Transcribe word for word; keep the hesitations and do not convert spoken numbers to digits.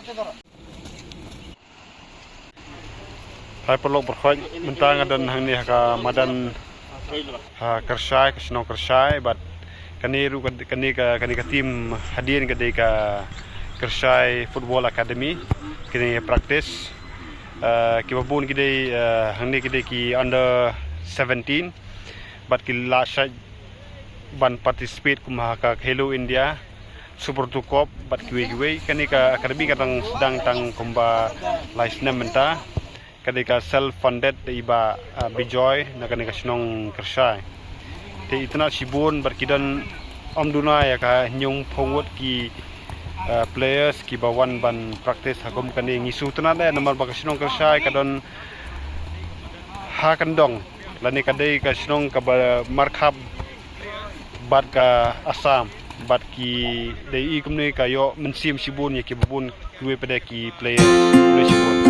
Hai paralok parkhot, mynta nga don hangne ha ka madan ha Kyrshai, ka shnong Kyrshai, bad kane ruh ka, kane ka, kane ka team hadien ka dei ka Kyrshai Football Academy, kine practice. Eh, kiba bun ki dei, eh, hangne ki dei ki under seventeen, bad ki la shait ban participate kum ha ka Khelo India, Super Two Cup, bad kiwei kiwei. Kane ka academy ka dang sdang tang kumba lai snem mynta. Ka dei ka self funded da i Bah, ah, Bijoy na kane ka shnong Kyrshai. Te itynnad shibun bad ki don ym duna ïa ka hynñiewphew ngut ki, ah, players kiba wan ban practice ha kum kane. Ngi sngewtynnad eh namar ba ka shnong Kyrshai ka don ha kyndong lane ka dei ka shnong kaba markhap bad ka Assam, bad ki dei i kumne ka ïoh mynsiem shibun ïa kiba bun kiwei pat de ki players, players shibun.